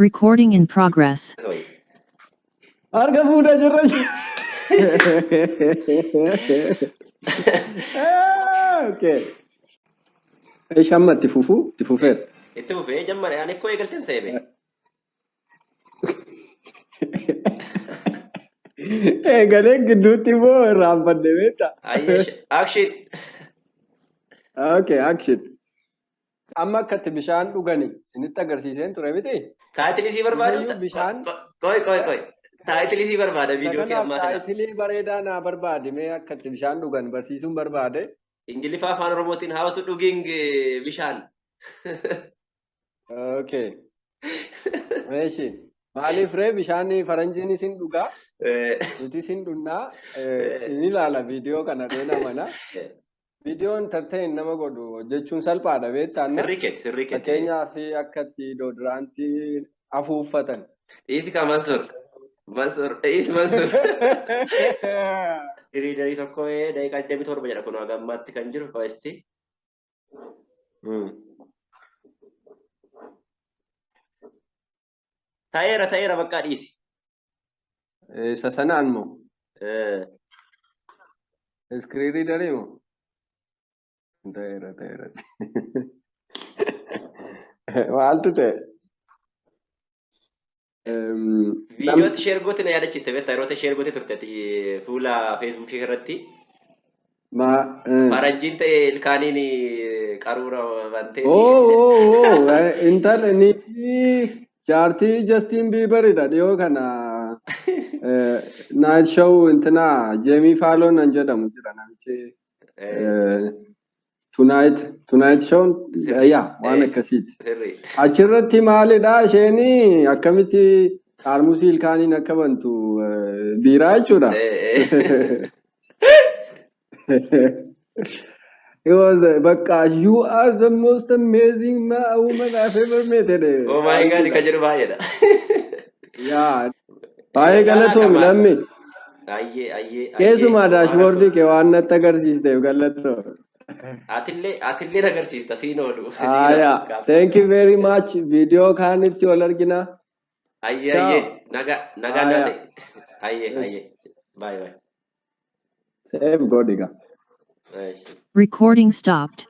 Recording in progress. Harka fuudhaa jirra. Okay. Eesh amma itti fufuu itti fufeera. Itti fufee jammare ani koo eegalteen seebe. Eegalee gidduutti immoo irraanfadhe beektaa? Ayyee action. Okay, action. Amma akka itti bishaan dhugani isinitti agarsiiseen ture miti? Title sii barbaadu. Isayyuu bishaan Qoy qoy qoy. Title sii barbaada isa viidiyoo kee kanaaf ammaa kana. Title bareedaa naa barbaade, mee akka itti bishaan dhugan barsiisuun barbaade. Ingiliffaa afaan Oromootiin how to dhuging bishaan. Okay. Eeshi. Maaliif ree, bishaan faranjiin isin dhugaa, nuti isin dhunnaa, ni ilaala viidiyoo kana dheena mana. Viidiyoo entertain nama godhu hojjechuun salphaadha beektaa. Sirrii keeti, sirrii keeti. Fakkeenyaaf akka itti deodorant afuuffatan. Dhiisi kaa Mansuur. Mansuur, dhiisi Mansuur. Hiriidarii tokko daqiiqaa 27 jedha kun haga ammaatti kan jiru qo'esti. Ta'eera, ta'eera, bakka dhiisi. Isa sanaan moo? Screen reader moo? Ta'eera, ta'eera. Maaltu ta'e? Viidiyootti share goote na yaadachiiste beektaa, yeroo ta'e share goote turte ati fuula Feesbuukii irratti. Ma Faranjiin ta'e ilkaaniin qaruura bantee. Oh, intala niitii jaartii Justin Bieberidha dhiyoo kana night show intina Jamie Fallon nan jedhamu jira namichi Tonight Show, yaa, waan akkasiiti. Achirratti maalidha, isheen akkamitti xaarmusii ilkaaniin akka bantu, biiraa jechuudha. It was bakka "You are the most amazing woman I've ever met" jedhe. Oh my God, kan jedhu baay'eedha. Yaa, baay'ee galatoomi lammi. Ayyee, ayyee. Keessumaa dashboard kee waan natti agarsiisteef galatoomi. Atillee agarsiista, siin oolu. Aayaa, thank you very much. Viidiyoo kaanitti wal argina. Ayyee, Ciao. ayyee, nagaa nagaa naa Aayaa. ta'e. Ayyee, ayyee. Bye bye. Save godhiga. Eesh. Recording stopped.